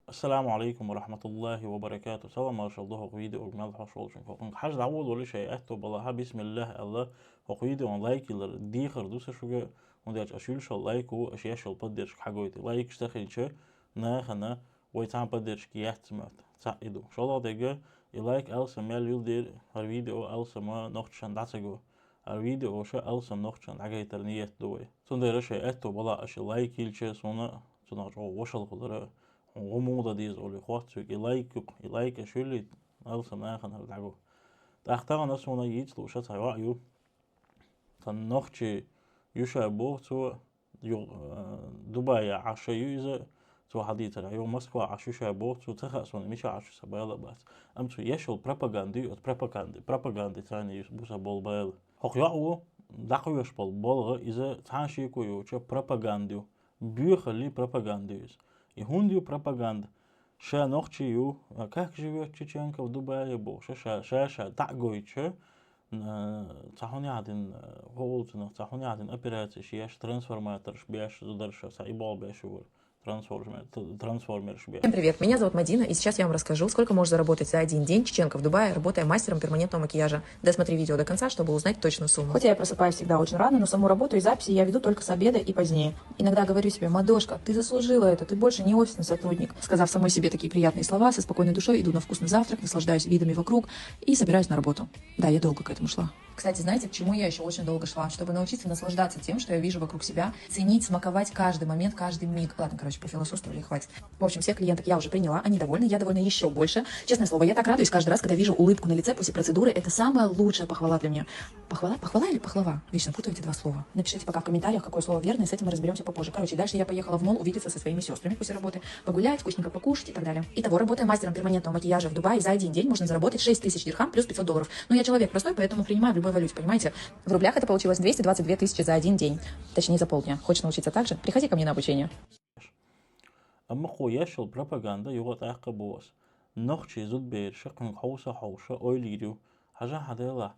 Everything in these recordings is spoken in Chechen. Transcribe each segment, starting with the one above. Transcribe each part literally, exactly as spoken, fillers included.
Ассаламу алейкум ва рахматуллахи ва баракату. Салам маршал ду хӀокху видео мел хьош волчун. ХӀокхунга хьажа дӀаволавелла шайн аьтто балахь, бисмиллахӀ аьлла, хӀокху видеон лайк йиллар дехар ду сан шуьга, хӀунда аьлча аша йиллачул лайко аша еш йолу поддержка хьагойту. Лайкаш ца хилча, нахана вай цхьа поддержка яц моьтту. Цхьаъ и ду. ШолгӀа дерг, и лайк алсам мел йилла дера, хӀара видео алсам нохчашна дӀа ца го. ХӀара видео ша алсам нохчашна дӀагайтар ниет ду вай. Цундела шайн аьтто балахь аша лайк йиллича, суна цунах чӀогӀа вошалла хилар, хьуна гӀо муха дан деза олий, хоттуьйту и лайк юкъа, и лайк аша йиллийта, алсам нахана хӀара дӀаго. ТӀаккха тахана суна йийца лууш цхьа йоӀ ю. Цхьа нохчи ю ша боху цо, юха, а, Дубайехь Ӏаш ю иза, цо хьадийцарехь, юха Москвахь Ӏаш ю ша боху цо, ца хаьа суна, мичахь Ӏаш ю, сан бала а бац. Амма цо еш йолу пропаганда ю, оцу пропаганда, пропаганда царна ю, бу сан болу бала. ХӀокху йоӀа дӀакхоьхьуш болу болх иза цхьа а шеко йоцуш пропаганда ю, боьхаллий пропаганда ю иза. И хӀунда ю пропаганда? Ша нохчи ю, а как живёт Чеченков в Дубае бохуш, ша, ша, ша дӀа а гойтуш, а, цхьа хӀун яхь дина, хӀу олу цунах, цхьа хӀун яхь дина операцеш еш, трансформаторш беш, зударша, цхьа и болх беш ю вара, трансформер-, т-, трансформерш беш. Всем привет, меня зовут Мадина, и сейчас я вам расскажу, сколько можно заработать за один день Чеченка в Дубае, работая мастером перманентного макияжа. Досмотри видео до конца, чтобы узнать точную сумму. Хоть я и просыпаюсь всегда очень рано, но саму работу и записи я веду только с обеда и позднее. Иногда говорю себе: «Мадошка, ты заслужила это, ты больше не офисный сотрудник». Сказав самой себе такие приятные слова, со спокойной душой иду на вкусный завтрак, наслаждаюсь видами вокруг и собираюсь на работу. Да, я долго к этому шла. Кстати, знаете, к чему я ещё очень долго шла? Чтобы научиться наслаждаться тем, что я вижу вокруг себя, ценить, смаковать каждый момент, каждый миг. Ладно, короче, пофилософствовали, хватит. В общем, всех клиенток я уже приняла, они довольны, я довольна ещё больше. Честное слово, я так радуюсь каждый раз, когда вижу улыбку на лице после процедуры. Это самая лучшая похвала для меня. Похвала? Похвала или пахлава? Вечно путаю эти два слова. Напишите пока в комментариях, какое слово верное, с этим мы разберемся попозже. Короче, дальше я поехала в молл увидеться со своими сестрами после работы. Погулять, вкусненько покушать и так далее. Итого, работая мастером перманентного макияжа в Дубае, за один день можно заработать шесть тысяч дирхам плюс пятьсот долларов. Но я человек простой, поэтому принимаю в любой валюте, понимаете? В рублях это получилось двести двадцать две тысячи за один день. Точнее, за полдня. Хочешь научиться так же? Приходи ко мне на обучение. Амма кхо еш йолу пропаганда юха тӀаккха боху ас. Нохчий зудбераш кхуьнга хьовса-хьовса ойла йийр ю. Хьажахьа делахь,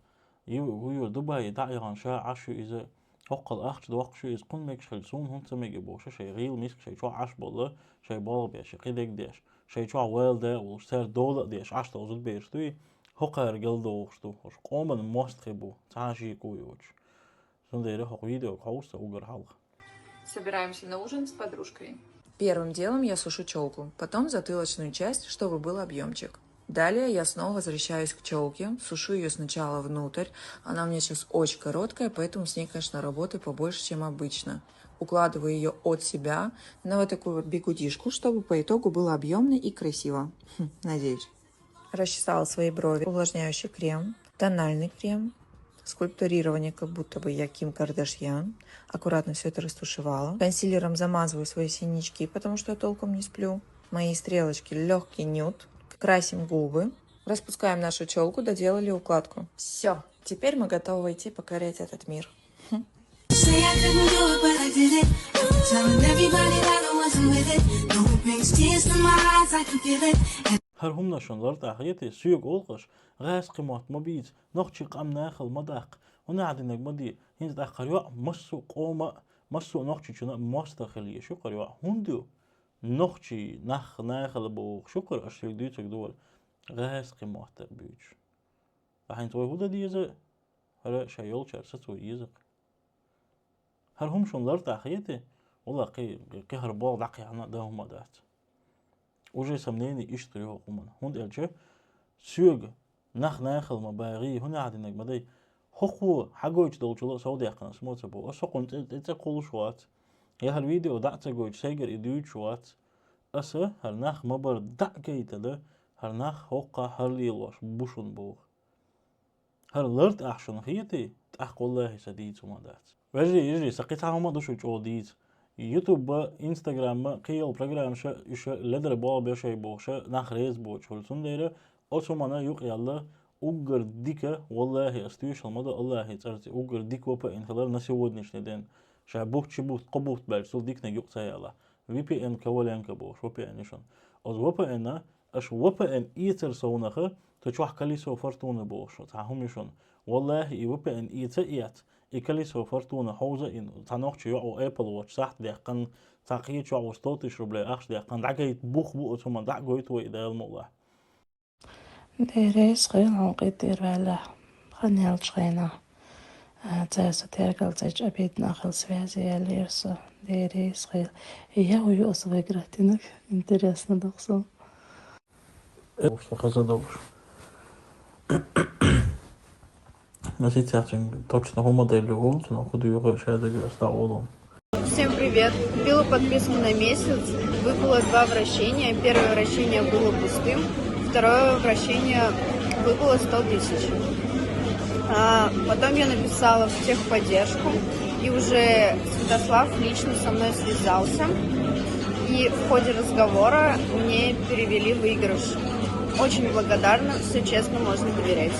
ю, ю, ю, Дубай дӀа а яхана ша Ӏаш ю иза, хӀоккхул ахча доккхуш ю иза, кхунна мегаш хилча суна хӀунда ца мега бохуш, шайн гӀийла миска шайн чохь Ӏаш болла, шайн болх беш, кхин дерг деш, шайн чохь вала да а волуш, цаьрга дола а деш Ӏаш долу зудбераш дуй, хӀокхара гал дохуш ду, хӀорш къоман мостагӀий бу, цхьа а шеко йоцуш. Цундела хӀокху видеога хьовса уггар хьалха. Собираемся на ужин с подружкой. Первым делом я сушу челку, потом затылочную часть, чтобы был объемчик. Далее я снова возвращаюсь к челке, сушу ее сначала внутрь. Она у меня сейчас очень короткая, поэтому с ней, конечно, работы побольше, чем обычно. Укладываю ее от себя на вот такую вот бигудишку, чтобы по итогу было объемно и красиво. Хм, надеюсь. Расчесала свои брови, увлажняющий крем, тональный крем, скульптурирование, как будто бы я Ким Кардашьян. Аккуратно всё это растушевала. Консилером замазываю свои синячки, потому что я толком не сплю. Мои стрелочки — лёгкий нюд. Красим губы. Распускаем нашу челку, доделали укладку. Всё, теперь мы готовы идти покорять этот мир. Say I couldn't do it, but I did it. Telling everybody that I wasn't with it. No, it brings tears to my eyes, I can feel it. ХӀара хӀуманаш шуна лартӀахь хетий, соьга олу-кх аша, гӀазкхи мотт ма бийца, нохчийн къам нахала ма даккха, хӀун ахь динарг ма де, хӀинца тӀаккха хӀара йоӀ массо а къома а, массо а нохчичунна а мостагӀа хила езаш ю-кх хӀара йоӀ. ХӀунда ю? Нохчий нах нахала бохуш ю-кх хӀара, аша соьга дуьйцург ду хӀара, гӀазкхи мотт а буьйцуш. Ткъа хӀинца вай хӀун дан деза? ХӀара шайн йолчара сацо еза-кх. ХӀара хӀума шуна лартӀахь хетий, валлахӀи, кхин, кхин хӀара болх дӀакхехьна а дан хӀума а дац. Уже сан мнение иштта ю хӀокху хӀуманна. ХӀунда аьлча соьга нах нахала ма багӀий, хӀун ахь динарг ма дай. ХӀокхо хьагойтуш долчул а совдаьккхина ас ма ца боху. Ас хӀокхунна тӀе, тӀе, тӀе кхуллуш вац. Я хӀара видео дӀа а ца гойтуш, сайгара и дуьйцуш вац. Аса хӀара нах ма-барра дӀа а гайтина, хӀара нах хӀокхахь хӀара лелош бу шуна боху. ХӀара лартӀахь шуна хетий, тӀаккха валлахӀи сан дийца хӀума дац. Вежарий, йижарий, сан кхин цхьа хӀума ду шуьга чӀогӀа дийца. Ютуба, Инстаграма, кхин йолу программаша, уьш ледара болх беш бу бохуш, нах реза боцуш хуьлу. Цундела оцу хӀуманна юкъаяьлла уггар дика, валлахӀи, ас тоьшалла ма до АллахӀан цӀарца, уггар дика V P N хилар на сегодняшний день. Ша бутт, ши бутт, кхо бутт баьлча, цул диканиг юкъа ца яьлла. V P N Коваленко бохуш, V P N ю шуна. Оцу V P N-а, аша V P N эцар совнаха, цу чохь колесо фортуны бохуш, цхьа хӀума ю шуна. ВаллахӀи, и V P N эца а эц, и колесо фортуны хьовза а йина, цхьа нохчи йоӀ Apple Watch сахьт даьккхина, Цхьа кхечохь ву сто тысяч рублей ахча даьккхина, дӀагайта бух бу оцу хӀуманна, дӀа а гойту вай, Дала мукъалахь. Деррис хила хьуна къинтӀера ваьллехь, хан яьлчу хенахь. А, цара со тергалцӀечу обидно хила связи яьллера со. Деррис хила. Я хӀу ю аса выиграть динарг? Интересно доху со. Э, что хаза долуш. Носить цаьрца точно хӀума делла волчу, но хӀу дуьйху шадага ас дӀа олу. Всем привет! Купила подписку на месяц, выпало два вращения. Первое вращение было пустым, второе вращение выпало сто тысяч. А потом я написала в техподдержку, и уже Святослав лично со мной связался. И в ходе разговора мне перевели выигрыш. Очень благодарна, все честно, можно доверять.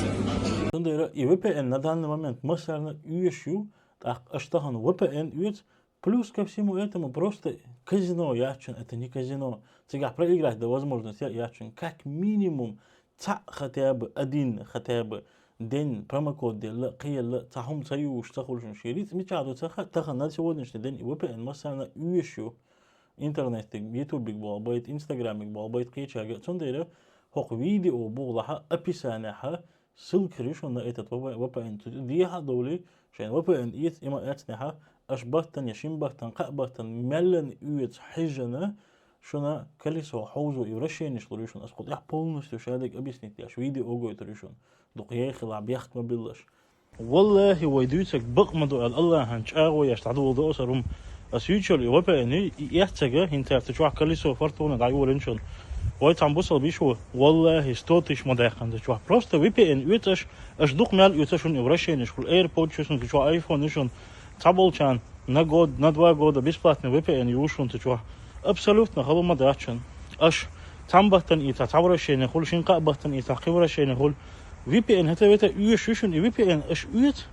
Цундела и V P N на данный момент массарна оьшуш ю, тӀаккха аша тахана V P N оьцу, плюс ко всему этому просто казино яц шуна, это не казино. Цигахь проиграть дан возможность яц шуна. Как минимум, цхьаъ хотя бы, один хотя бы день промокод делла, кхиелла, цхьа хӀума ца юуш ца хуьлу шуна. Шен рицкъ мичахь ду ца хаьа, тахана на сегодняшний день и V P N массарна оьшуш ю. Интернетиг, ютубиг болх байта, инстаграмиг болх байта, кхечаьрга. Цундела хӀокху видео бухахь описанехь ссылка хир ю шуна на этот V P N. Цу тӀе дехьа а довлий, шайн V P N эца, и ма эцнехь, аша баттана я шина баттана, кхаа баттана меллан оьцу хьежжина, шуна колесо хьовзо и вращенеш лур ю шуна. Ас кху тӀехь полностью шадерг объяснить деш, видео гойтур ю шуна. Дукха яй хилахь, бехк ма биллалаш. Валлахи, вай дуьйцург бакъ ма ду аьлла, Аллахьан чӀагӀо еш дӀадолу до аса хӀума. Ас юьйцуш йолу и V P N и эццага хӀинца цу чохь колесо фортуны дӀайолийна шуна. Вай цхьана бусалба йиш ву, валлахи, сто тысяч ма даьккхина цу чохь. Просто V P N оьцу аша, аша дукха мел оьцу шуна и вращенеш хуьлу, AirPods ю шуна, цу чохь iPhone ю шуна. Цхьаболчарна на год, на два года бесплатный V P N ю шуна цу чохь. Абсолютно хала ма дац шуна. Аша цхьана баттана ийцахь цхьа вращение хуьлу, шина кхаа баттана ийцахь кхин вращение хуьлу. V P N хӀета вета оьшуш ю шуна, и V P N аша оьцу.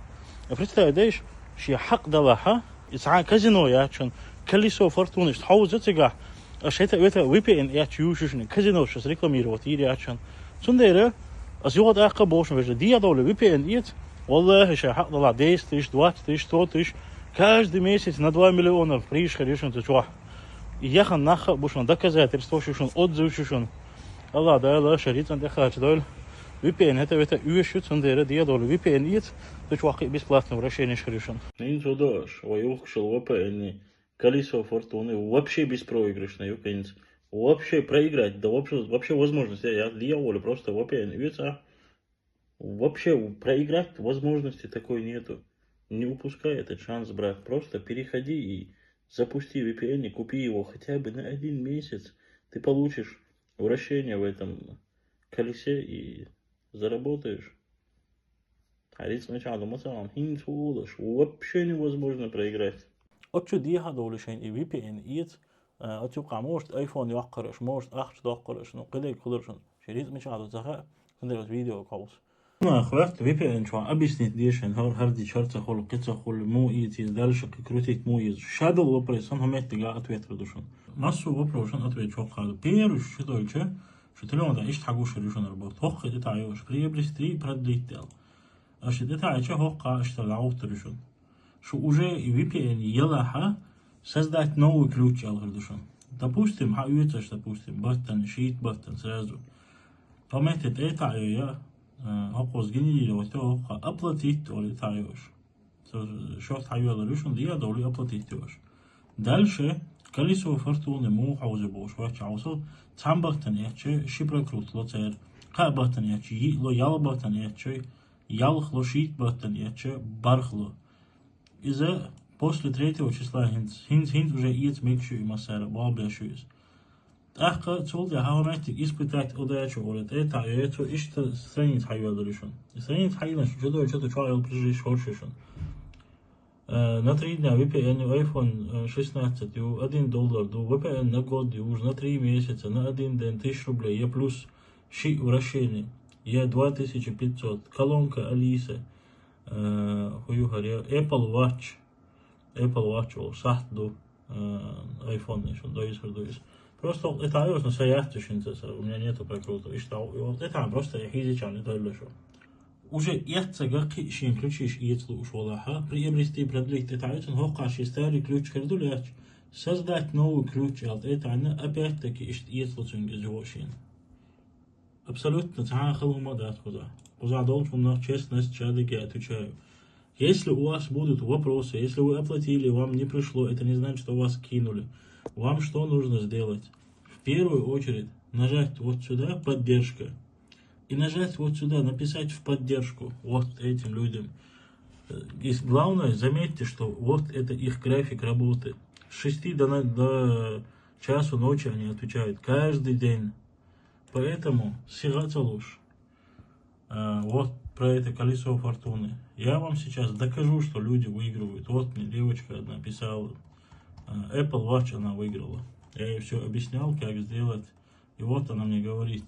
Представь, дайша, шен хьакъ далахь, и цхьа казино яц шуна, колесо фортуны иштта хьовза цигахь. Аша хӀета вета V P N эцча юуш ю шуна, казино шуьца рекламировать йийр яц шуна. Цундела ас юха тӀаккха а бохуш вежа, дехьа довлий V P N эца, валлахи, шайн хьакъ далахь десять тысяч, двадцать тысяч, сто тысяч, каждый месяц на два миллиона приз хир ю шуна цу чохь. И яхана нах а бу шуна, доказательстваш ю шуна, отзываш ю шуна. Аллах Дала шайн рицкъана тӀекхача дойла. V P N хӀета вета оьшуш ю, цундела дехьа довлий V P N эца, цу чохь кхин бесплатный вращенеш хир ю шуна. ХӀинца хӀу до аша, вай юхкуш йолу V P N колесо фортуны вообще беспроигрышный ю хӀинца. Вообще проиграть, да вообще, вообще возможность, я, я дехьа волу, просто V P N оьцахь. Вообще проиграть возможности такой нету. Не упускай этот шанс, брат. Просто переходи и запусти V P N и купи его хотя бы на один месяц. Ты получишь вращение в этом колесе и заработаешь. Хьан рицкъ мичахь ду ма ца хаьа, хӀинца хӀу олу аша, вообще невозможно проиграть. Оцу чу дехьа а довлий шайна и V P N эца, а, оцу юкъахь может iPhone йоккхур аша, может ахча доккхур аша, ну, кхидерг хуьлур шуна. Шен рицкъ мичахь ду ца хаьа, цундела оцу видео кховса. Нах ваьхта V P N чохь объяснить дешан, хӀара, хӀара дича хӀара ца хуьлу, кхин ца хуьлу, муха эца иза, дальше кхин крутить муха эца. Шадолу вопрос, сан хӀун меттига ответ ду шуна. Массо а вопросашна ответ чохь хадо. Первый шу долча, шу телефон тӀехь иштта хьагуш хир ю шуна работа. ХӀокху тӀе таӀа йо аша, приобрести, продлить аьлла. Аша тӀе таӀийча, хӀокху аша тӀе дӀагӀуттур ю шуна. Шу уже и V P N елахь, создать новый ключ аьлла хир ду шуна. Допустим, хьан оьцу аша, допустим, баттана, шийтта баттана сразу. Тхо метте тӀе а таӀайо я, а, хӀокхуза генерировать йо, хӀокху оплатить олу и таӀайо аша. Со, счёт хьайоьллур ю шуна, дехьа а довлий оплатить йо аша. Дальше колесо фортуны муха хьовза бохуш вац хьовсал, цхьана баттана эцча, ши прокрут ло цара, кхаа баттана эцча, йиъ ло, ялх баттана эцча, ялх ло, шийтта баттана эцча, барх ло. Иза после третьего числа хӀинца, хӀинца, хӀинца уже эца мегаш ю и массара, болх беш ю иза. ТӀаккха цул тӀаьхьа хӀун меттиг испытать удачу олу, тӀе а таӀайо, цо иштта страница хьайоьллур ю шуна. И страница хьайиллина шу чудойчу, чу чохь йолу прижиш хорш ю шуна. Э, на три дня V P N, iPhone, э, шестнадцать ю, один доллар ду, V P N на год ю, уже на три месяца, на один день, тысяча рублей, я плюс шиъ вращение, я два тысячи пятьсот, колонка Алиса, э, хӀу ю хӀара, я Apple Watch, Apple Watch олу сахьт ду, э, iPhone-аш, дойсар ду иза. Просто это, конечно, са яц шуна ца, у меня нету прокрутов. Иштта, вот это просто я хьийзича не дойла шу. Уже эццага кхин шен ключиш эца лууш валахь, приобрести, продлить тӀе таӀийча, хӀокху шен старый ключ хир ду лаьтташ, Создать новый ключ аьлла тӀе а тайна, опять-таки иштта эцалу цуьнга иза йоӀ шена. Абсолютно цхьа а хала хӀума а дац кхузахь. Кхузахь долчунах честность шадерриге отвечаю. Если у вас будут вопросы, если вы оплатили, вам не пришло, это не значит, что вас кинули. Вам что нужно сделать? В первую очередь нажать вот сюда «Поддержка». И нажать вот сюда, написать в поддержку вот этим людям. Э, и главное, заметьте, что вот это их график работы. С шести до, на- до часу ночи они отвечают каждый день. Поэтому сигацалуш. Э, вот про это колесо фортуны. Я вам сейчас докажу, что люди выигрывают. Вот мне девочка одна писала. Э, Apple Watch она выиграла. Я ей все объяснял, как сделать. И вот она мне говорит.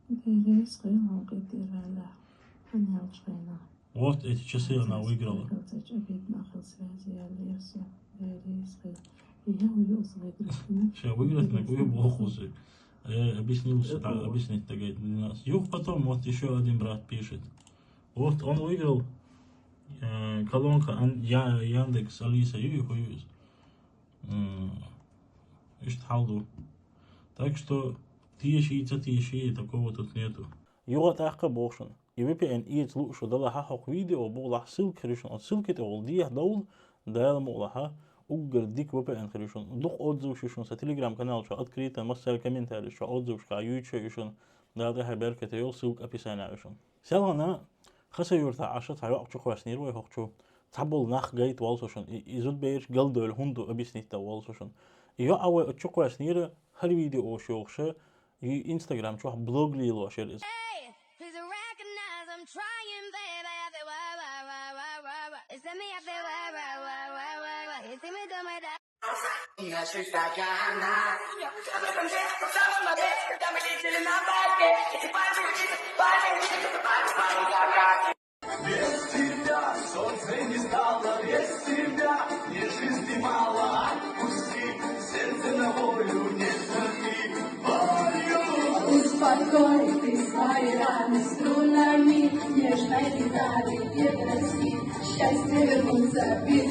Беррис хила хьуна кхидӀа дӀаваьлла. Хьан яьлча хьайна? Вот эти часы она выиграла. Хила ца чӀогӀа битна хила связи яьлла ясо. Беррис хила. И я выиграл с выигрышками. Сейчас выиграть на кое бохусы. Я объяснил, что там объяснить так, говорит, двенадцать. Юх, потом вот еще один брат пишет. Вот он выиграл э, колонка Ан- Я- Яндекс Алиса, ю- ю- ю- м, иштта хьал ду. Так что теши, ца теши, такого тут нету. Юха тӀаккха боху шуна. И V P N эца лууш шу далахьа хӀокху видео бухалахь ссылка хир ю шуна. Оцу ссылка тӀе волу дехьа довла, Дала мукъалахьа, уггар дика V P N хир ю шуна. Дукха отзываш ю шуна, сан Telegram канал чохь открыто, массара комментарий чохь отзывашкахь юьйцуш ю шуна. Дала тӀаьхьа беркате йойла, ссылка описанехь ю шуна. Селхана Хасавюртахь Ӏаш цхьа йоӀ чукхоьссинера вай хӀокху чу. Цхьаболу нах гайта воллу со шуна. И, и зудбераш галдевлла хӀунда ду объяснить дан воллу со шуна. И йоӀ вай оцу чукхоьссинера, хӀара видео йолуш йогӀуш, и Instagram чохь блог лелош яра иза. Без тебя солнце не стало, без тебя мне жизни мало. Отпусти, сердце на волю не сорви. Успокой ты свои раны струнами нежной гитары, не прости. Счастье вернуться без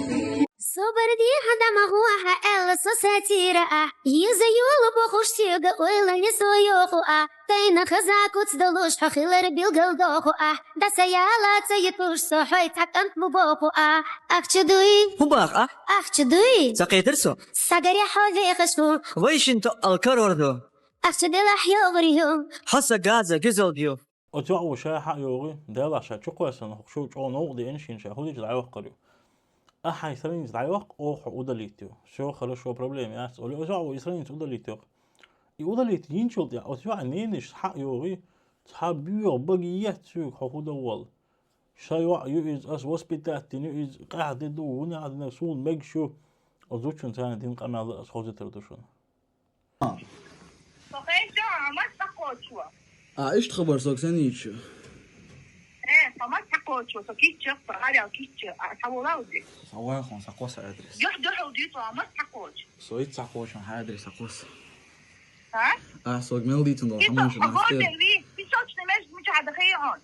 Собар де хьан дӀа ма гӀо ахьа, аьлла со сацийра ахь. Еза йолу бохуш соьга ойла нисо йоху ахь. Тайна хаза куц долуш хьо хилар билгал доху ахь. ДӀа са яла ца йитуш со хьой цхьа кӀант бу боху ахь. Ахча дуй? ХӀун баха ахь? Ахча дуй? Ца кхетар со? Сагаре хьо вехаш ву. Вай шин тоъал карор ду. Ахча делахь йогӀур ю. Хьо са газа гуьзал ю. Оцу йоӀ ву ша хьа а йогӀий, Делахь ша чукхоьссина хӀокху шо чӀогӀа новкъа деана шена ша хӀун дича дӀайоккхур ю. Ахьа хьайн страница дӀайоккху, оха хьо удалить ю. Всё хорошо, проблема яц, олий, оцу йоӀ ву и страница удалить йоккху. И удалить йинчул тӀаьхьа оцу йоӀан ненаш хьа а йогӀий, цхьа боьха бага етташ соьга хьо хӀун дан волла. Ша йоӀ ю иза, ас воспитать дина ю иза, къаьхьа де ду, хӀун а дина, суна мегаш ю. Оцу зудчун царна дина къамел ас хозуьйтур ду шуна. Со хезча, Ӏамас схьакхочо. А, иштта хабар сога санийча. Э, Ӏамас схьакхочо, со кийча, со арал кийча, а, схьавола узи. Схьавола хьуна, схьакхо сан адрес. Юхь дуьхьал дуьйцу, Ӏамас схьакхочо. Со итт схьакхочо, хьан адрес схьакхо сан. А? А, сога мел дийцина долу хьан машина а стер. Песочный меж мичахь даха хьуна?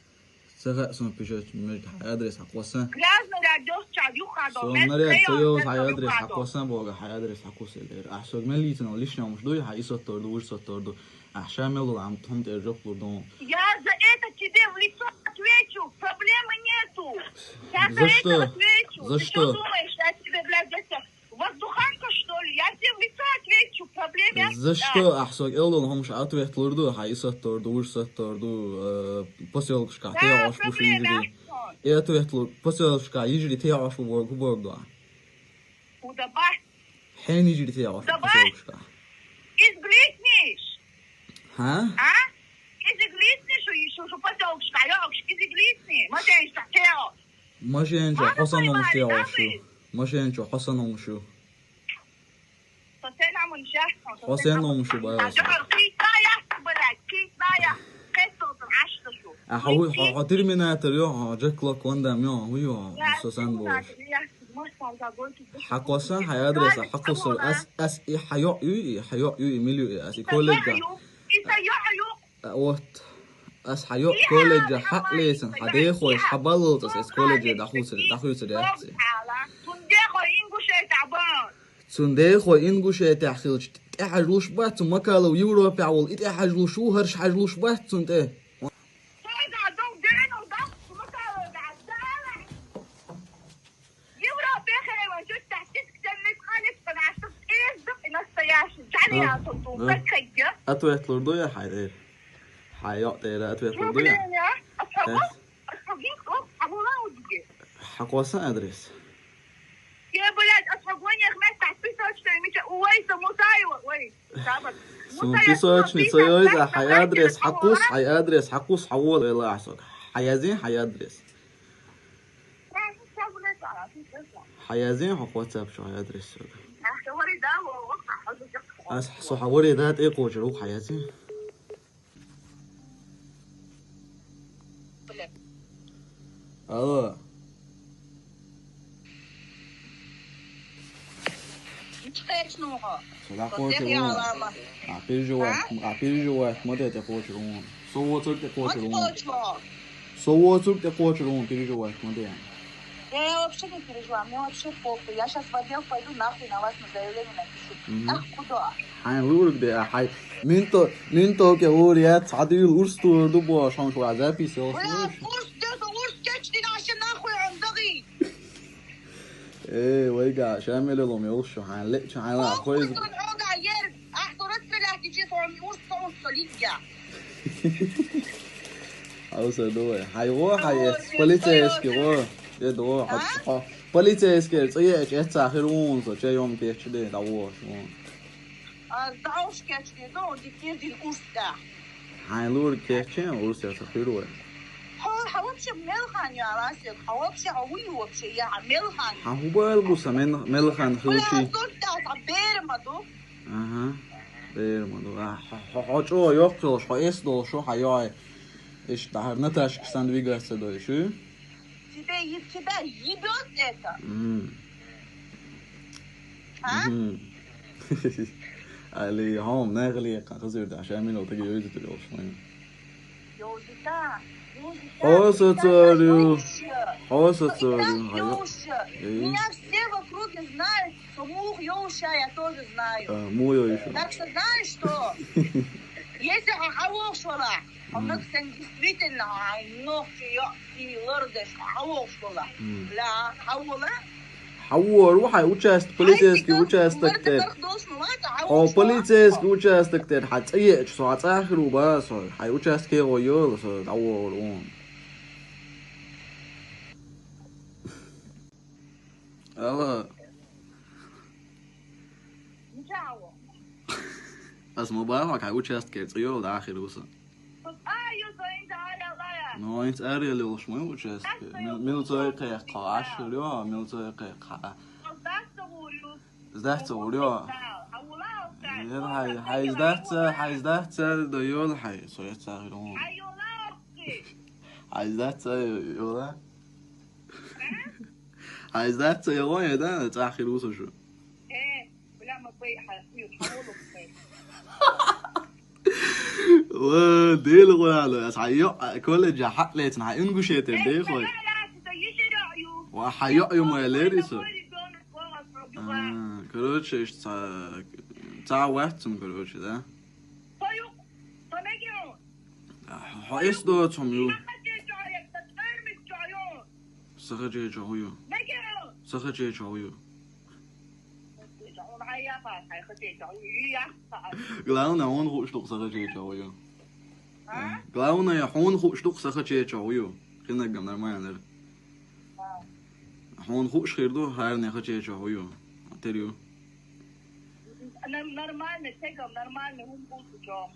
Ца хаьа суна песочный меж, хьан адрес схьакхо сан. Грязный ряд йолчча юххьа долу. Суна меж наряд ца йолу, хьан адрес схьакхо сан боху, хьан адрес схьакхо сан элира. Ахь сога мел дийцина, лишнем уьш дуй, хьан и саттор ду, уьш саттор ду. Ахь ша мел долу Ӏам тхьуна тӀера жоп лур ду. Я за это тебе в лицо отвечу, проблемы нету. Я за это отвечу. За что? Ты что думаешь, я тебе, блядь, это Воздуханка, что ли? Я тебе в лицо отвечу, проблема. За что? Ахь сога эл долу хӀумаш ответ лур ду, хьан и саттор ду, уж саттор ду, э, посёлкашкахь тӀе а Ӏаш бу шу йижарий. И ответ лур, посёлкашкахь йижарий тӀе а Ӏаш бу бор-, бу бор ду ахь. Удабай. Хьен йижарий тӀе а Ӏаш бу посёлкашкахь. Изглитниш. Хьа? А? Изглитниш, шу, шу, шу посёлкашкахь, йоӀуш, изглитни, ма тӀе а Ӏаш. Машен чохь хьо санна хӀумаш тӀе а Ӏаш шу. Машен чохь хьо санна хӀумаш шу. Хьо санна хӀумаш шу, бай. Ахьа вуй, хьо, хьо Терминатор ю, хьо Джек Лок Ван Дам ю, хьо вуй ю, со санна бохуш. Хьан кхо сан, хьан адрес, хьан кхо сан, ас, ас и хьан йоӀ ю и, хьан йоӀ ю и, мила ю и, ас и коллега. А, вот. Ас хьан йоӀ колледжа хьаъ лецна, хьан дехойша, хьан баллалц ас, ас колледжера дӀахуьйцур, дӀахуьйцур яц. Цундела ингушеть абан. Цун дехо Ингушетехь хилча, тӀехьажлуш бац цу Макалов Европехь волу, и тӀехьажлуш ву, хӀарш хьажлуш бац цунна тӀе. Европе хеван чуттахь ситка теннис хьалис панашта тӀеза и настоящий. Джани А, алтон тун а. Кхайга. Ответ лур ду я хьайдер? Хьай йоӀ тӀера ответ лур ду я? Проблема. Ас хьо Эс. Ас хьо гинкъ ло, хьо мула удиге? Хьакхосан адрес. Е, блядь, ас хьо гонех меттахь песочный мича увайса Мусаева, ой, сабат. Сун песочный ца йойза, хьай адрес хьакхус, хьай адрес хьакхус, хьавола вела ахьа сога. Хьаязин хьай адрес. Хьаязин хьо WhatsApp чу хьай адрес сога. Ас со хьаваре да тӀе кхочур ву хьаязин. Алло. Со дӀакхочур ву. А, переживать, а, переживать ма де, тӀе кхочур ву. Со воцург тӀе кхочур ву. Со воцург тӀе кхочур ву, переживать ма де. Я вообще не переживаю, мне вообще похуй. Я щас в отдел пойду, нахуй на вас на заявление напишу. Мгм. Ах, куда? Хьайн лург де, а хьай. Минто, минто ке лур яц, хьадуьйла урс тур ду бо, шон шу а запись йолуш. Бля, урс де, урс кечдина, аша нахуй, ан дагъи. Э, вайга, Шамиле лом йолуш шу, хьайн лечу, хьайн ла, хойзу. Ах, куда, ага, ер, ах, куда стрелять, ничего, урс, урс, лига. Хьо аса дуй. Хьай гӀо, хьай эс, полицейский гӀо. Де догӀо, хьо, хьо. Полицейский цӀа еача эццахь хир ву со, чайом кечде, дӀавохуш ву. А, дӀавохуш кечде, ну, дикир дин уста. Хьайн лур кечен, урс яца хир вай. Хьо, хьо вообще мелхан я, Расик, хьо вообще, хьо вуй вообще, я, мелхан. Хьан хӀу бал бу сан мен-, мелхан хилчи? Бля, сотта, а бер ма ду. Ага. Бер ма ду. А, хьо, хьо, хьо чӀогӀа йоккха йолуш, хьо эс долуш, хьо хьан йой. Иштта хӀара Наташка санна вигаш ца дойш, ю? Тебе, е-, тебя ебёт это? Мгм. А? Мгм. Али, хьо, нахали, хазир да, ша минута йойзу тур йолуш, майн. Йойзу та, йойзу та. Хьо со царю. Хьо со царю, хьо йо. Эй. Меня все в округе знают, что мух йойша, я тоже знаю. А, му йойшу. Так что знаешь что? Если а, а вохуш вала, а мгм. Нах сен действительно, а, нохчи йо, и лордеш, а вохуш вала. Мгм. Ля, а вола? Хьан вора ву хьайн участок, полицейский участок тӀера? Хьо полицейский участок тӀера хьан цӀа еача, со хьан цӀа хир ву бан со, хьайн участке гӀо йола, со дӀавора ву. Алло. Ас ма бахьа, хьайн участкера цӀа йола, дӀахир ву со. Ну, хӀинца араяла йолуш ма ю участке. Мил-, милцой кхайкха, Ӏаш хир ю, милцой кхайкха. Сдац ца гӀур ю. Сдац ца гӀур ю. Ер хьай, хьай сдац ца, хьай сдац ца, до йола хьай, со яц ца хир ву. Хьай сдац ца йола. Хьай сдац ца йола, я да, цӀа хир ву со шу. Э, бля, ма бай, хьай, хуй, хьай, Ва, Дела гӀоьлла, ас хьан йоӀ колледжа хьакъ лецна, хьан Ингушетера дехой. Ва, хьан йоӀ ю ма лери со. А, короче, иштта ца, ца вац цунна, короче, да? Хьо эс доцу хьуна ю. Сахачеча хӀу ю. Сахачеча хӀу ю. Главное, хьуна хууш ду-кх сахачеча хӀу ю. А? Главное, хьуна хууш ду-кх сахачеча хӀу ю. Хинаггам нормально. А. Хьуна хууш хир ду, хӀаране хачеча хӀу ю. Тера ю. Нормально, тегам нормально, хӀун бу цу чохь.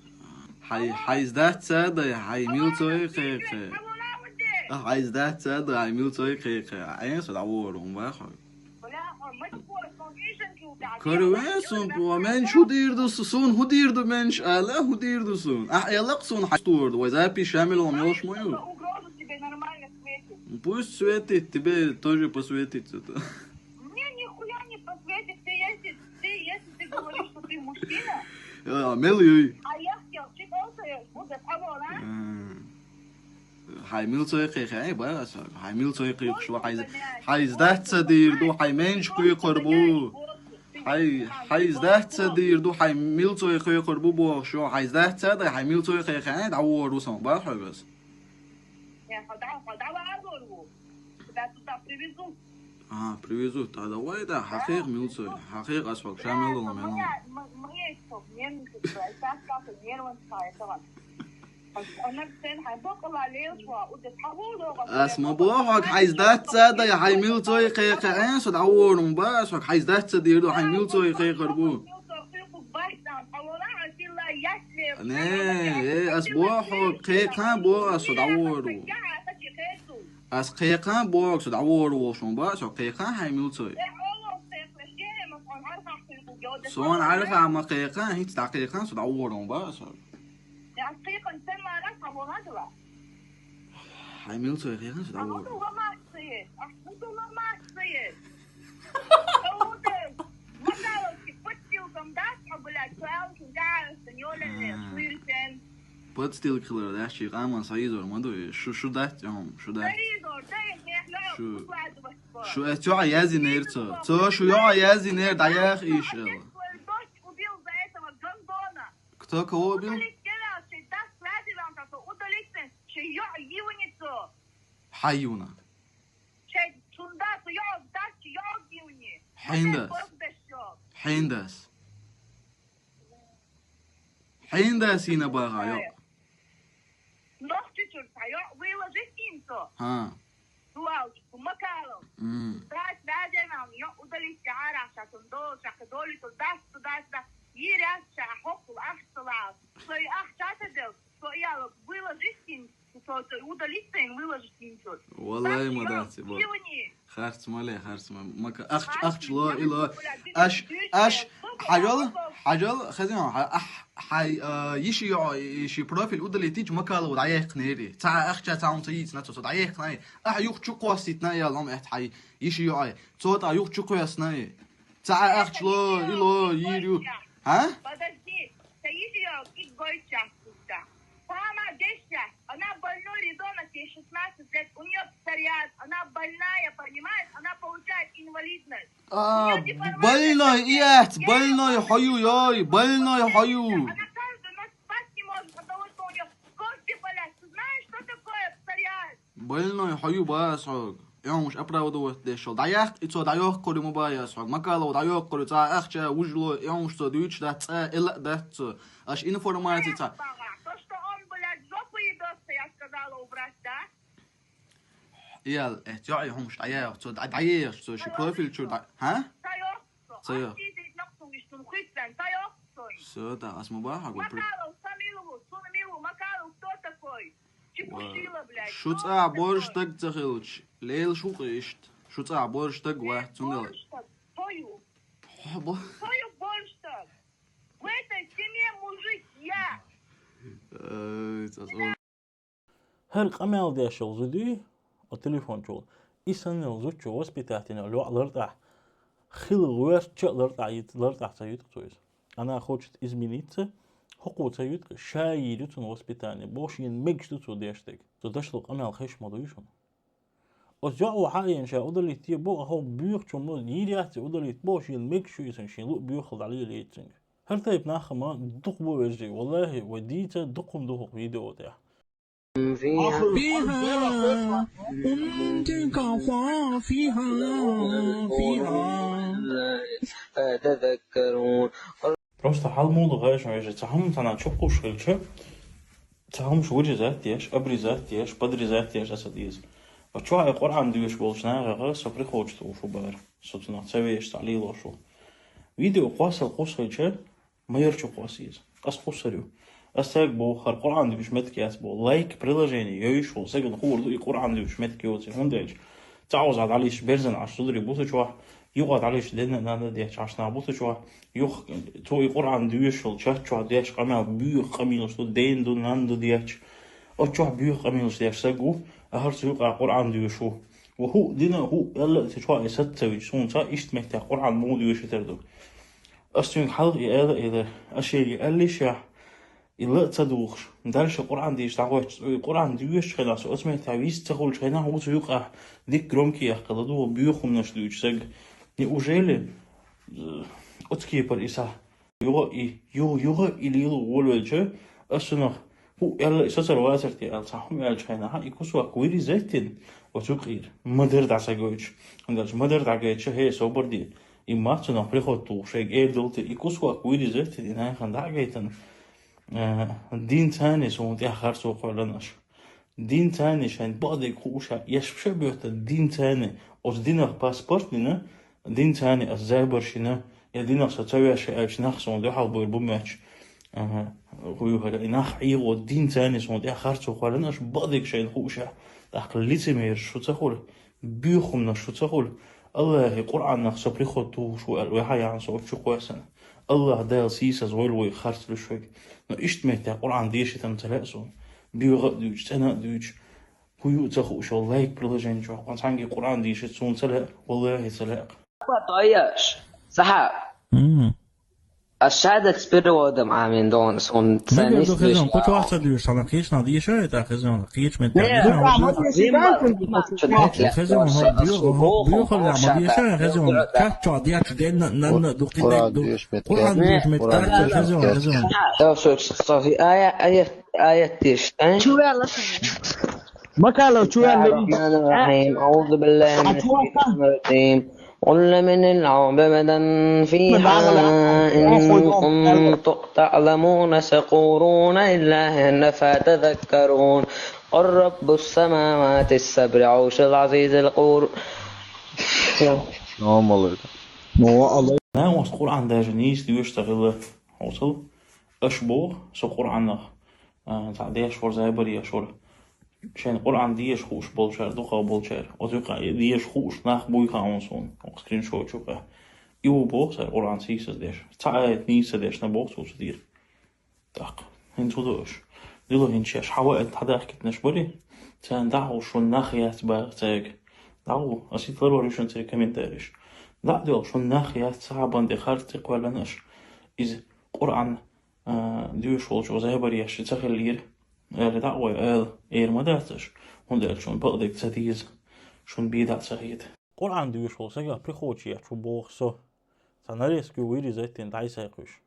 Хьай, хьай сдац ца дай, хьай милцой кхайкхи. Хьай сдац ца дай, хьай милцой кхайкхи. Айн со дӀавора, хӀун бахьа? Кара вен сун, ва менш хӀу дийр ду су-, сун хӀу дийр ду менш, ала хӀу дийр ду сун. Ахь элакъ сун хьастур ду, вай запись Шамилом йолуш ма ю. Пусть светит, тебе тоже посветит это. Мне нихуя не посветит, ты если, ты, если ты говоришь, что ты мужчина, а, мел юй. А я хотел, ты ползаешь, вот это, а вон, а? Хьай милцой кхайкхи, ай, бара со. Хьай милцой кхайкхуш ва, хьай, хьай сдац ца дийр ду, хьай менш кхайкхур бу. Хьай, хьай сдать ца дийр ду, хьай милцой кхайкхар бу бохуш, хьай сдать ца дай, хьай милцой кхайкхина, дӀавора ву сан, боху хьоьга ас. Я, хьо дӀа-, хьо дӀавора ву. Тебя туда привезут. А, привезут, тогда давай, да, хьакхайкха милцой, хьакхайкха ас хьоьга, ша мел долу мел. Моя, м-, моя итог, нервничать, сейчас как нервничать. Ас ма боху хьоьга, хьай сдать ца дай, хьай милцой кхайкхина, со дӀавора ву боху ас хьоьга, хьай сдать ца дийр ду, хьай милцой кхайкхар бу. Не, э, ас боху хьоьга, кхайкхина боху ас, со дӀавора ву. Ас кхайкхина боху, со дӀавора волуш ву боху ас хьоьга, кхайкхина хьай милцой. Суна Ӏарха ма кхайкхина, хӀинца дӀакхайкхина, со дӀавора ву боху ас хьоьга. Ас кхайкхина сен мара хьан вахадала? Хьай милцой кхайкхина, со дӀавора. Ахуду ламаз ца ес, ахуду ламаз ца ес. Аудер, Макаловский, подстилкам дац, а, блядь, цу аьлла шун тӀаьхьа аса йолалле, шуьйра сен. Подстилка хилар дац, ши къаман сайизор ма ду, шу, шу дац, хьума, шу дац. Сайизор, дай, нехь, нехь, шу, шу эс цо а яздинера цо. Цо шу йоӀа яздинера, дӀаяха иша, эла. Дочь убил за этого гандона. Кто кого убил? Удалить гелаьлчи, дас лазиван тасо удалить бен, чи йоӀ йивни цо. Хьан йивна? Чи цунда цо йоӀ дас, чи йоӀ йивни. Хьин дас? Хьин дас? Хьин дас йина баха йоӀ? Нохчичуьра цхьа йоӀ выложить йина цо. ХӀа. Дуалча, Макалов. М. Дас баьжена, йо удалить яхьара, ша цунна долу, ша кхин долуьйтур, дас цу дас да. Йийр яц ша, хӀоккхул ахча ца лаахь. Со и ахча ца дел, со и яла выложить йина, со, со удалить йина, выложить йина цо. Валлай, ма дац, бо. Харц ма ле, харц ма. Мака-, ахча, ахча ло, и ло. Аш, аш, хьажал, хьажал, хазин, ах, Хьай, а, йиши йоӀ, и ши профиль удалить йича, Макалова дӀаяьккхинера. Цхьа ахча цхьа хӀума ца йийцина цо, со дӀаяьккхинай. Ахьа юха чу кхоссийтина ял хӀума эт хьай йиши йоӀай. Цо тӀа юха чу кхоьссинай. Цхьа ахча ло, и ло, йийр ю. ХӀа? Подожди, ца йиши йоӀ, и гой час куда. Сама десять, она больной ребёнок, ей шестнадцать лет, у неё псориаз, она больная, понимаешь? Она получает инвалидность. А, больной, иэц, больной хьо ю, йой, больной хьо ю. Больной хьо ю ба ас хьога. Иомуш оправдывать деш йолу. ДӀаяккха, и цо дӀайоккхур ю ма бай ас хьога. Макалова дӀайоккхур ю, цхьа ахча вужло, иомуш цо дуьйцуш дац, цкъа а ла а дац цо. Аш информаци ца. То, что он, блядь, жопу ебёт, я сказала убрать, да? Ял, э, цо и хӀумаш дӀаяхьа, цо дӀа-, дӀаехаш, цо ши профиль чуьра дӀа-, хӀа? Ца йоху со. Ца йоху. Ас дийзийта нохчун вистун хуьттан, ца йоху со. Всё, да, ас ма бахьа гу при- Макалов, ца мила ву, цуна мила ву, Макалов кто такой? Чепушила, блядь. Шу цӀа борш таг ца хилча, лелаш ву-кх иштта. Шу цӀа борш таг вац, цундела. Борш таг, со ю. Хо, бо- Со ю борш таг. В этой семье мужик я. Ай, цӀа, цӀа. ХӀара къамел деш йолу зуда, о телефон чухула. И санна йолу зудчо воспитательный лоӀа лартӀахь. Хила гӀоьртча а лартӀахь йиц-, лартӀахь ца юьту цо иза. Она хочет измениться, хӀокхо ца юьту, ша йийр ю цунна воспитание. Боху шена мегаш ду цо деш дерг. Цо дашдолу къамел хезаш ма дуй шуна. Оцу йоӀа хьаийна ша удалить е боху, хӀокху боьхачо ма йийр яц и удалить боху, шена мегаш ю иза, шен луъу боьхалла дӀалелийта цуьнга. ХӀара тайпа нах ма дукха бу вежарий, валлахӀи, вай дийца дукха хӀума ду хӀокху видео тӀехь. فيها، ومن تلقاها فيها، فيها. تذكرون. Просто хьал муха ду хаьий шуна, вежарий, цхьа хӀума цхьана чукхуш хилча, цхьа хӀумаш вырезать деш, обрезать деш, подрезать деш аса деза. Ва чохь и Къуръан доьшуш болчу нахах со прихочуш ву шу бара. Со цунах ца вешаш, цхьа лелош ву. Видео кхоссал кхуссхилча, ма яра чу кхосса иза. Ас кхуссур ю. Ас цаьрга боху, хӀара Къуръан доьшуш меттиг яц боху. Лайк приложение йойуш волу стагана хуур ду и Къуръан доьшуш меттиг йоций. ХӀунда аьлча цхьа оза дӀалуьйш берзан Ӏаш зударий бу цу чохь, юкъа дӀалуьйш денна нанна дехча Ӏаш нах бу цу чохь, юха цо и Къуръан доьшуш йолу чат чохь деш къамел боьха къамелаш ду, ден ду, нанна ду дехча. Оцу чохь боьха къамелаш деш стаг ву, ахьа цу юкъа Къуръан доьшуш ву. Ва хӀуъа дина а хӀуъа аьлла а цу чохь и саца ца вича, суна цхьа иштта меттехь Къуръан муха доьшуьйтур ду. Ас цуьнга хьалха и ала а элира, ас шега аьллий шех, и ла а ца духуш, дальше Къуръан дийша дӀахӀоттуш, и Къуръан доьшучу хенахь, со оцу меттехь вист ца хуьлучу хенахь, ву цу юкъахь дика громкий яккхалла ду, боьха хӀуманаш дуьйцу саг. Неужели, э, Оцу кепара и сахь юха и, ю-, юха и лело волавелча, ас цунах хӀу аьлла и соцар вацар те аьлла, цхьа хӀума аьллачу хенахь, и кусок вириза а тина, оцу юкъера, ма-дарра дӀа ца гойтуш. ХӀунда аьлча ма-дарра дӀагайтича, хӀей, собар де, и ма цунах приход тухуш, шайга эр долу те, и кусок вириза а тина, и нахана дӀа а гайтина, а, дин царна суна тӀехь харцо кхоьллина аша. Дин царна шайн бакъдерг хууш а, еш ша боьттан дин царна, оцу динах паспорт дина, дин царна ас забаршина, я динах со ца веш аьлча, нах суна дуьхьал буьр бу моьттуш. Ага, хӀу ю хӀара, и нах ӀийгӀо дин царна суна тӀехь харцо кхоьллина аша бакъдерг шайна хууш а. ТӀаккха лицемераш шу ца хуьлу, боьхамнаш шу ца хуьлу. Аллахьи Къуръанах со приход тухуш ву аьлла, ваьхьа яхьна со оцу чу кхоьссина. Аллахь Дала сийсаз войла вай харц луьш вайга. Но иштта меттехь Къуръан дешитан ца лаьа суна. Боьха а дуьйцуш, цӀена а дуьйцуш. ХӀу ю ца хууш йолу лайк приложение чохь, кху цхьаьнгге Къуръан дешита суна ца лаьа, валлахьи ца лаьа. Тоеш, сахьа. М. Ас шадакс переводом Ӏамин дона суна Мегар ду царнис хезон, дуьйш кху чохь ца дуьйш, хьана кхечна дийша, это хезон, кхечу меттехь Не, дийша, ну, хьана ма дуьйш. Деши Хезон, хьо буьйху-, хьо буьйхула ма дийша, хезон, кхаччо дечу денна, нанна ду кхидерг ду. Къуръан дуьйш меттехь. Къуръан дуьйш меттехь, хезон, хезон. Да, всё, всё, всё, ая, ая, аят деш, а? Чу вела? Макалов, чу вела? بسم الله الرحمن الرحيم. أعوذ بالله من الشيطان الرجيم. قل لمن العرب مدى في حال إن كنتم تعلمون سيقولون لله أفلا تذكرون. قل رب السماوات السبع هو العزيز الغفور. Нормал это. Ну, а Нагахь оцу Къуръан даже нийса доьшуш ца хилла, хьовсал. Аша боху, со Къуръанах, а, цхьа деш вара, забар еш вара. Шайн Къуръан деша хууш болчара, дукхах болчара. Оцу юкъа и деша хууш нах буй хаьа суна, оцу скриншот чу юкъа. И ву боху цара Къуръан сийсаз деш. Цхьа аят нийса дешна боху цо цу тӀера. ТӀаккха. ХӀинца хӀун до аша? Дила хӀинца шаьш хьаваьлла хьадахкийтинарш барий? Царна дӀахьо шун нах яц баха цаьрга. ДӀахьо, аса хӀинца ларвар ю шуна церан комментарийш. ДӀа а доьлху шун нах яц цхьабан тӀе харц тӀе кхоьллина аша. Иза Къуръан, а, доьшуш волчо забар еш ши ца хиллера. Аьлла дӀа а гӀой ала, эр ма дац аша. ХӀунда аьлча шуна бакъдерг ца деза, шуна бен дӀа а ца хета. Къуръан доьшуш волу сагах прихочу ечу боху со. Цхьа нарезка ю вириза а тина дӀай сай кхуьш.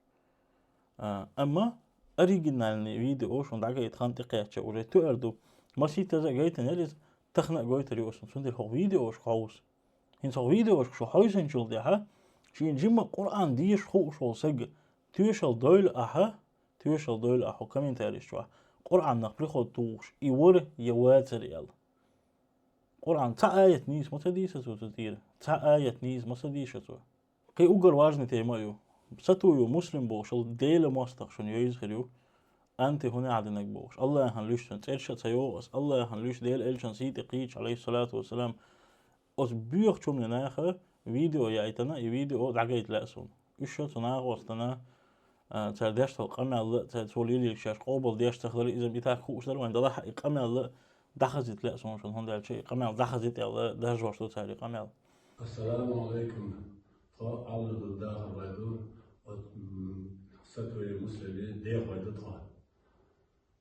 А, амма оригинальный видео шуна дӀагайта хан тӀекхаьчча уже тоьар ду. Масийтаза а гайтина яр иза, тахана а гойтур ю аса. Цундела хӀокху видеошка хьовса. ХӀинца хӀокху видеошка шу хьовсинчул тӀаьхьа, шена жимма Къуръан деша хууш волу саг тоьшалла дойла ахьа, тоьшалла дойла ахьа хӀокху комментарийш чохь, Къуръанах приход тухуш и вара я вацара аьлла. Къуръан цхьа аят нийса ма ца дийша цо цу тӀера. Цхьа аят нийса ма ца дийша цо. Кхин уггар важный тема а ю. Сатуев Муслим бохуш волу Делан мостагӀа шуна йовза хир ю. Анти хӀун яхьа динарг бохуш. Аллахьан луьйш цуьнан цӀераш а ца йогӀу аса. Аллахьан луьйш Делан элчан сий тӀе кхийча, алейхиссалату вассалам. Оцу боьхачу хӀуманийн наха видео яйтина, и видео дӀагайта лаьа суна. Уьш ша цу нахостана, а, цара деш долу къамел а, цара цо лелийча шаьш къобал деш ца хилар, иза и так хууш дара вайн далахь, и къамел а дӀахазийта лаьа суна шуна, хӀунда аьлча и къамел дӀахазийта аьлла, даржош ду цара и къамел. Ассаламу алейкум. Тхо Ӏалла ду дахар вай ду, оцу, м, Сатуев Муслиме дехой ду тхо.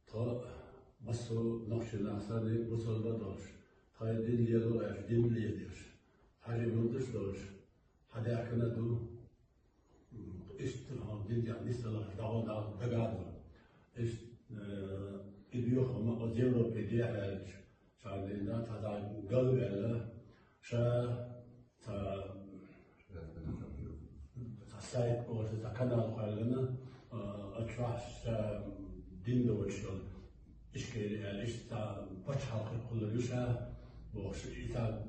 Тхо массо а нохчийн нах санна бусалба долуш, тхайн дин лело аьлча, дин лелош, хьажий мурдаш долуш, хьадаьхкина а ду. Иштта хьо дин тӀехь нисдаларх дагадо. Иштта, э, и доьху хӀума оцу Европе дехьа аьлча, цхьана дийнахь цхьа дӀа галваьлла, ша цхьа, цхьа сайт бохуш, цхьа канал кхоьллина, а, оцу чохь ша дин доцуш йолу Ишкери аьлла, иштта цхьа пачхьалкх кхуллур ю ша бохуш, и цхьа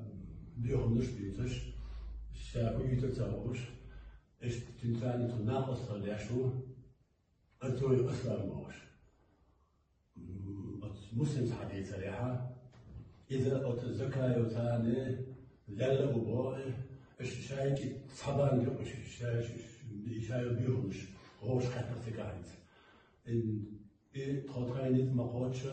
доьхамаш дуьйцуш, ша хӀун юьйцур ца хууш, иштта цуьнан царна цу накъосталла деш ву, Артуев Аслан бохуш. М, оцу Муслима схьадийцарехьа, иза оцу Закаев царна лелла а ву боху, аша шайчи цхьабан юкъа, ша-, ша-, шайо буьйханаш, гӀовш кхеттах цига хӀинца. Ин-, и тхо тхайн ницкъ ма кхоччу,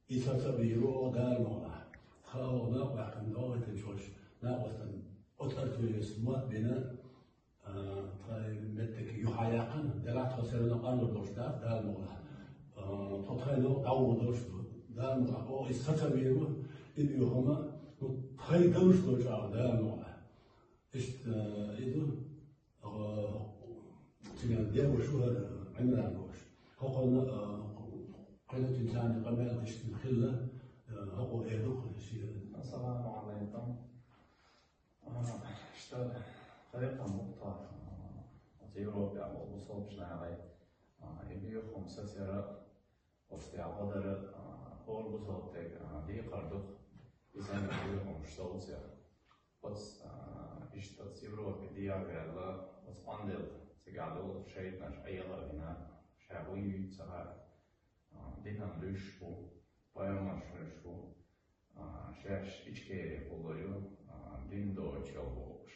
и соцабийр ву оха Дала мукъалахь. Тха оха накъаваьккхина догӀуьйтинчу волчу накъостан оцу Артуевс мотт бина, А, тхайн меттиг юхьа яьккхина, делахь тхо все равно къанлур долуш дац, Дала мукъалахь. А, тхо тхайн дӀагӀур долуш ду, Дала мукъалахь. О, иза сацавийр ву, и буьйху хӀума, ну, тхайн далуш долчу агӀор, Дала мукъалахь. Иштта, а, и ду, а, Синан дегӀ шу хӀара Ӏимран бохуш. ХӀокхунна, а, кхойтта царна къамел дешна хилла, а, хӀокхо эр ду шен. Ассаламу алейкум. А, иштта, кхайкхам бу тхо, а, оцу Европе а болу бусалбачу нахе, а, и бехам сацара, оцу тӀехь гӀо дара, а, хӀора бусалба стеган, а, декхар ду-кх, и санна бехамаш совцара. Оцу, а, иштта оцу Европе дехьаваьлла, оцу къондел цигахь долу шайтӀанаш Ӏела а вина, ша хӀун юьйцу ца хаьа, а, динан луьйш бу, пайхамарш луьйш бу, а, шаьш Ичкери хуллур ю, а, дин доцуш йолу бохуш.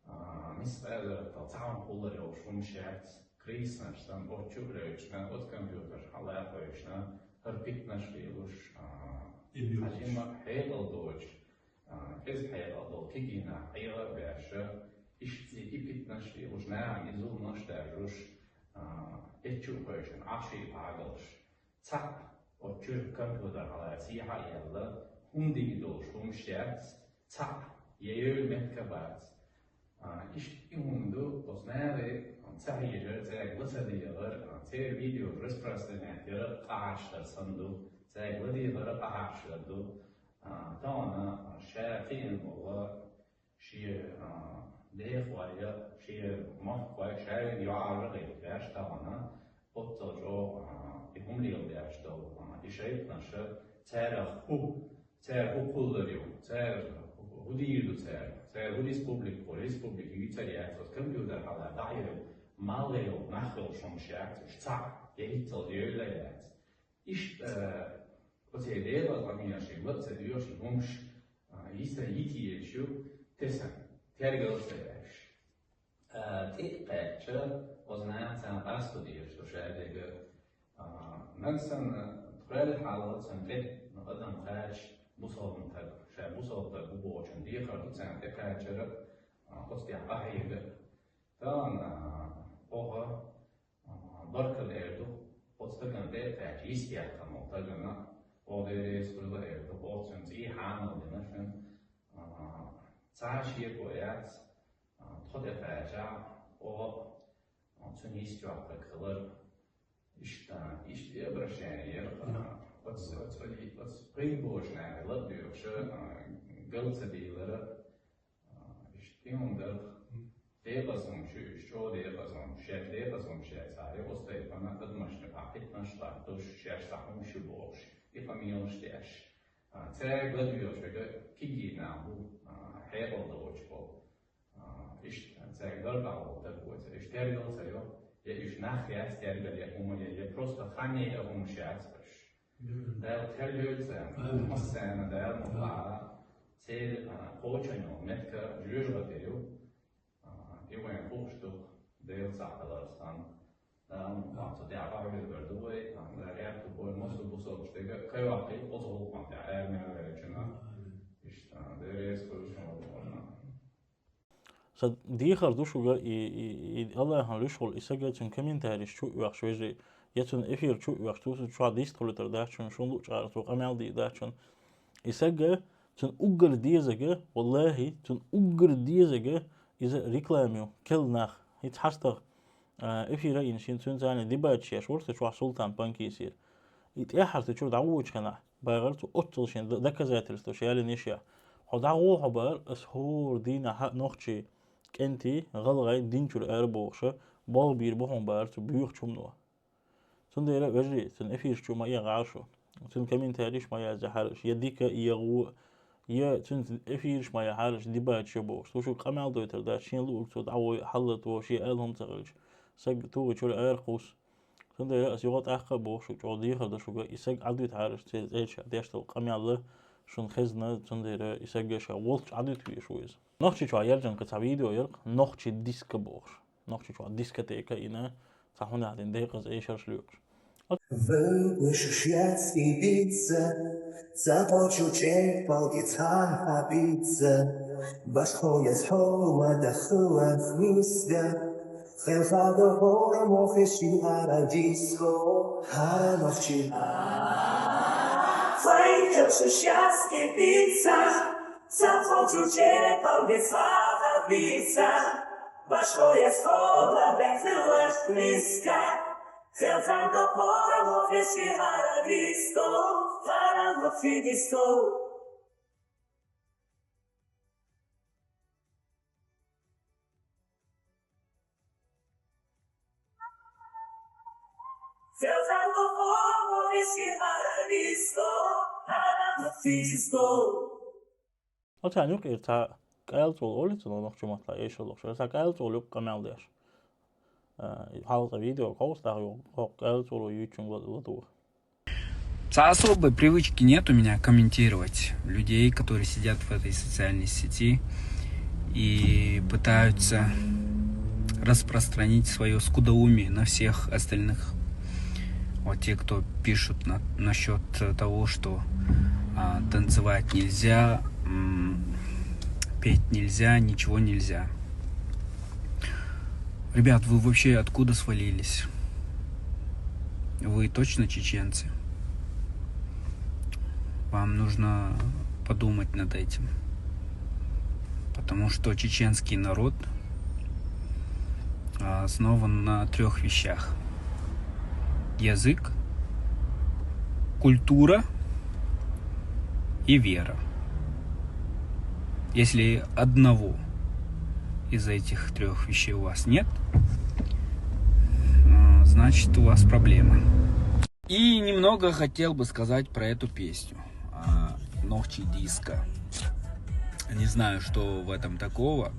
А, мискъалдарра цхьа хӀума хуллур йолуш хӀумаш яц, кризиснаш санна, оцу чу а левчна, оцу компьютерш хьалаахойшна, хӀара питанаш лелуш, а, и хьажима хьекъал доцуш, а, кӀезиг хьекъал долу кегий нах Ӏела а беш, иштта и питанаш лелуш, нахана и зуламаш а даржош, а, эцчу а кхойшина, Ӏаш а багалаш. Цхьаъ оцу чуьра компьютер хьалаца сехьа а елла, хӀума дийр долуш хӀумаш яц, цхьаъ я евлла меттиг а бац. А, иштта и хӀума ду, оцу нахе ца хьежар, цаьрга ла ца дехар, а, церан видео распространять яр къахьоьгуш дар санна ду, цаьрга ладегӀар къахьоьгуш дар ду. А, тахана, а, ша кхиъна болу шен, а, дехой, шен махкахой, ша вина йоӀарра гӀайта веш тахана, оццул чӀогӀа, а, и хӀума леладеш долу, а, и шайтӀанаш, царах хӀу, цара хӀу кхуллур ю, цара хӀу дийр ду цара, цара хӀу республика, хӀу республика юьйцур яц, оцу компьютер хьалха дӀахьоьгу, малла йолу нах йолуш хӀумаш яц, уьш цхьаъ, я хӀинццалц евлла яц. Иштта, э, оцу декъаза къамелаш ла а ца доьхуш, хӀумаш, а, йиса йитийша ю, тесна, тергал а ца еш. А, тӀе а кхаьчча, оцу наха царна къасто дезаш ду ша дерг. А, нагахь санна, тхоьл хьалха цунна тӀе, ну, адам кхаьчча, бусалба стаг, ша бусалба стаг ву бохучун дехар ду царна тӀе кхачар, а, оцу тӀехь къахьега. Тахана, а, оха, а, баркалла эр ду, оцу стагана тӀе а кхаьчча, йист яьккхина волу стагана, оха Дела реза хуьлда эр ду, оха цуьнан цӀий хьанал дина шуна, а, цхьа а шеко яц, а, тхо тӀе кхаьчча, оха, а, цуьнан йист йоккхург хилар. Иштта, иштта и обращение яра, а, оцу, оцу, оцу, оцу пайда болчу нахе ладоьгӀуш, а, гал ца дийлара, а, иштта и хӀума дара. Декъаза хӀумаш ю уьш, чӀогӀа декъаза хӀумаш, шаьш декъаза хӀумаш яц, цара оцу тайпана адамашна юкъахь питанаш латтош, шаьш цхьа хӀумаш ю бохуш, и къамелаш деш. А, цаьрга ладоьгӀуш верг кегий нах бу, а, хьекъал доцуш болу. А, иштта, цаьрга дарба а волу дагавоьду, иштта тергал а ца йо, я уьш нах яц тергал я хӀума, я, я просто хан яйа хӀумаш яц уьш. Дала тергал а ца йо, массарна Дала ма бахьа, церан, а, кхочун йолу меттиг жоьжахати ю. А, и вайн хууш ду, Дела цхьаъ хилар санна. Дала ма бахьа, цу тӀехь къахьоьгур ду вай, а, Дала аьтту бойла массо а бусалба стеган, кхайваккхийла оцу гӀуллакхана тӀехь, армин ваьллачунна. Иштта, Дела реза хуьлда шуна. Сан дехар ду шуьга, и, и, и Аллахьан луьйш волу и сага цуьнан комментарийш чу а оьхуш, вежарий, я цуьнан эфир чу а оьхуш, цу чохь дистхуьлуьйтур дац шуна, шуна луъучу агӀор цо къамел дийр дац шуна. И сага, цуьнан уггар дезага, валлахӀи, цуьнан уггар дезага иза реклама ю, керла нах. ХӀинца хьастагӀа, а, эфира а йина шена, цуьнца цхьаьна дебаташ еш вара сан чохь Султан Панкисера. И тӀаьхьара сан чуьра дӀавоьдучу хенахь, бахара цо, оццул шен д-, доказательстваш ялийнешехь. Хьо дӀагӀо хьо, бахара, ас хӀора дийнахь нохчий, кӀентий, гӀалгӀай дин чуьра арабохуша, болх бийр бу хьуна, бахара цо, боьхачу хӀумано. Цундела, вежарий, цуьнан эфираш чу ма эгӀахьара шу. Цуьнан комментарийш ма язъяхьара шу. Я дика, я гӀо, я цуьнан эфираш ма яхьара шу, дебаташ я бохуш. Цо шуьга къамел дойтур дац, шена луург цо дӀавой, хьаллатво, шен аьлла хӀума ца хилча. Саг тухучуьра ара кхувса. Цундела ас юха а тӀаккха а боху шуьга, чӀогӀа дехар ду шуьга, и саг Ӏадуьйту хьараш, церан цӀерачохь деш долу къамел шуна хезна, цундела и саг ша волчу Ӏадуьту везаш ву иза. Нохчийчохь яьржина кхин цхьа видео яра-кх, нохчи диска бохуш. Нохчийчохь дискотека йина, цхьа хӀун дина декъаза эшарш лоькхуш. Вышуш яц и бица, ца кхочу чепалги цхьа а бица, башхо еза хьо ма дахалан нисда. Хелхада хӀора мохе шин ара диско, хьанах чи. Файн хелшаш яц и бица, ца кхочу чепалги цхьа а бица. Башхо я скола, бензилаш миска. Селцан топора, муфиси арадисто, фаран муфидисто. Селцан топора, муфиси арадисто, фаран муфидисто. Оцан юкъера цхьа кӀалцӀол олий цунах нохчийн маттахь эшаллахь. Цхьа кӀалцӀол юкъа къамел деш. А, хьалха видео кховс тахьо, хӀокху кӀалцӀоло юьйцучуьнга ладугӀу. Ца особой привычки нет у меня комментировать людей, которые сидят в этой социальной сети и пытаются распространить свое скудоумие на всех остальных. Вот те, кто пишут на, насчет того, что а, танцевать нельзя, м, петь нельзя, ничего нельзя. Ребят, вы вообще откуда свалились? Вы точно чеченцы? Вам нужно подумать над этим. Потому что чеченский народ а, основан на трех вещах. Язык, культура и вера. Если одного из этих трех вещей у вас нет, а, значит, у вас проблема. И немного хотел бы сказать про эту песню. А, «Нохчий диско». Не знаю, что в этом такого.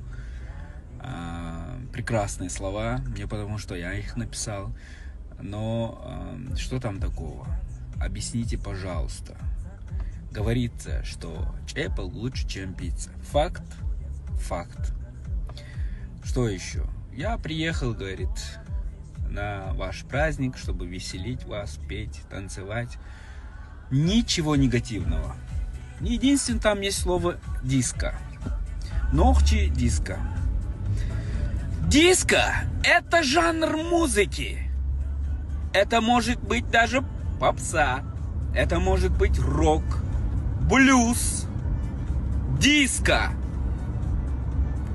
А, прекрасные слова, не потому что я их написал. Но а, что там такого? Объясните, пожалуйста. Говорится, что чепел лучше, чем пицца. Факт? Факт. Что еще? Я приехал, говорит, на ваш праздник, чтобы веселить вас, петь, танцевать. Ничего негативного. Единственное, там есть слово диско. Нохчий диско. Диско — это жанр музыки. Это может быть даже попса. Это может быть рок, блюз, диско.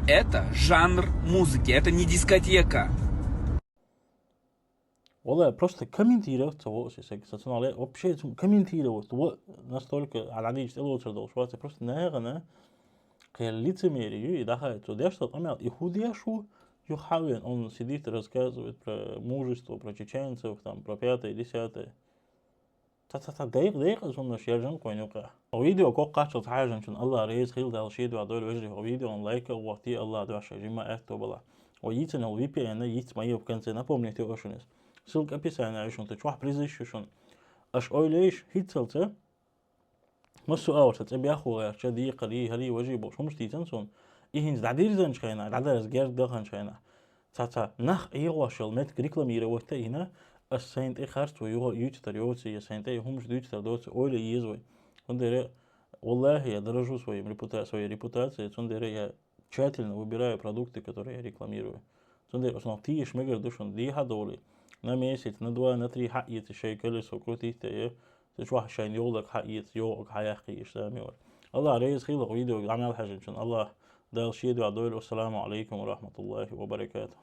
Это жанр музыки, это не дискотека. Валлай, просто комментировать ца вац со сага, со цунах ле-, вообще цунах комментировать ва настолько, а, дӀадийча тӀелоцур долуш вац, просто нахана кхел лицемерие ю, и даха цо деш долу къамел, и хӀун деш ву, юха хьа а веана, он сидит, рассказывает про мужество, про чеченцев, там, про пятое, десятое. Ца, ца, ца, дайкъа, дайкъа зуннаш яржан кхойна юкъа. Видео кхоккхаччалц хьаьжначун Аллах реза хила, Дала шен дуьхьа дойла вежарий, видеон лайк а вахтий, Аллах дуьхьа шайн жимма аьтто балахь. Вай йийцина йолу V P N йиц ма йо в конце, напомнить йо шуна иза. Ссылка описание ю шуна, тӀе чохь призыщу шуна. Аша ойла еш, хӀинццалца, массо а агӀор сан цӀе беххо гӀертача, декхарий, хӀарий, важий бохуш хӀумаш дийцина суна. И хӀинца дӀадирзинчу хенахь, дӀадарца герга даханчу хенахь. Цхьа-цхьа нах эгӀош йолу меттиг рекламировать а йина, ас сайн тӀе харц ву юха а юьйцуьйтур йоций, я сайн тӀе и хӀумаш дуьйцуьйтур доций, ойла еза вай. Цундела, валлахи, я дорожу своим репута-, своей репутацией, цундела я тщательно выбираю продукты, которые я рекламирую. Цундела ас нах тийша мегар ду шуна, дехьа а долий, на месяц, на два, на три хьаэца шайн колесо крутить а, я цу чохь шайна йолу дага хьаэца, йогӀаг хьаяккхий иштта ами вара. Аллах реза хила хӀокху видеога къамел хьаьжначун, Аллах Дала шен дуьхьа дойла. Ассаламу алейкум ва рахматуллахи ва баракатух.